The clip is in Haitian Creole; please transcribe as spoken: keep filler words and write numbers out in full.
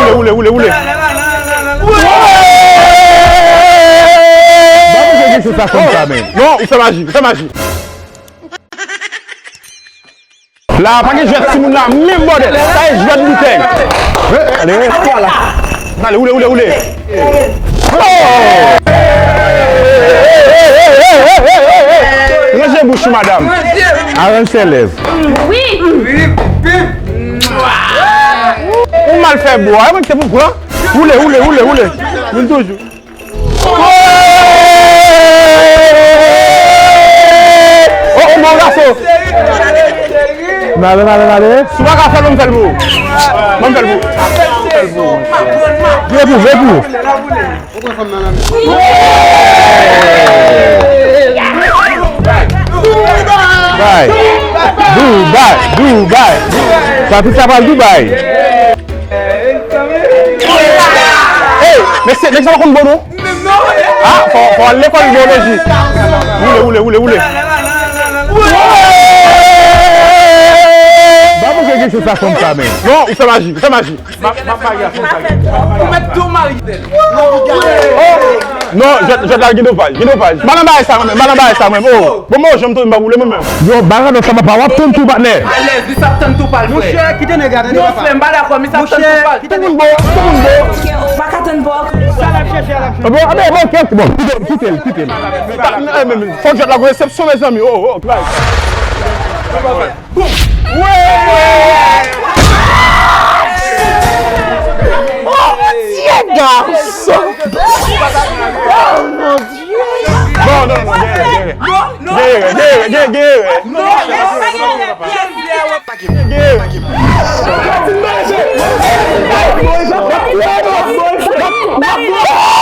Woule, woule, woule, woule. Ba mwen jwe jis sa fanm sa, men. Non, ou fè maji, ou fè maji. La, pa gen jwèt timoun la, menm bòdèl. Sa e jwèt boutèy. Ale. Ale, woule, woule, woule. Oh! Ranje bouch ou, madanm. Aranj sèlèz. Wi. Ou mal fè bwa, mwen ki te pou pran. Woule, woule, woule, woule. Vin toujou. Oh, oh, bon gason. Male, male, male. Si w pa ka fè l, ban m fè l pou ou. Ban m fè l pou ou. Vye pou, vye pou. Bay. Dubai, Dubai. Sa tout sa pral Dubai. Hey, mesye, nèg sa pa konn bon non. Ah, fò, fò al lekòl biyoloji. Woule, woule, woule, woule. Ba mwen jwe jis sa fanm sa, men. Non, ou fè maji, ou fè maji. M ap, m ap marye ak yon bagay. Ou mèt tou marye. Non, jwèt, jwèt la gen dopaj, gen dopaj. M pa nan bagay sa mwen menm, m pa nan bagay sa mwen menm. Oh, bon, mwen janm tonbe m pa boule mwen menm. Yo, bagay nan sa papa, w ap tann tou, patnè. Alèz, li sa ap tann tou pa l, frè. Monchè, kite nèg la, tande papa. Non, frè, m pa dakò, misye ap tann tou pa l. Kite moun bo, kite moun bo. Pa ka tann pa w. Sa l ap chèche a, l ap chèche. Bon, bon, bon, kite, bon, kite l, kite l, kite l. Fòk jwèt la gwo resepsyon, mezanmi. Oh, oh, guys. Boum! Wi! Oh, Dye gason! Oh, mon Dye! Non, non, non, gen erè, gen erè. Gen erè, gen erè, gen erè, gen erè. Non, non, non, non, non. Gen erè.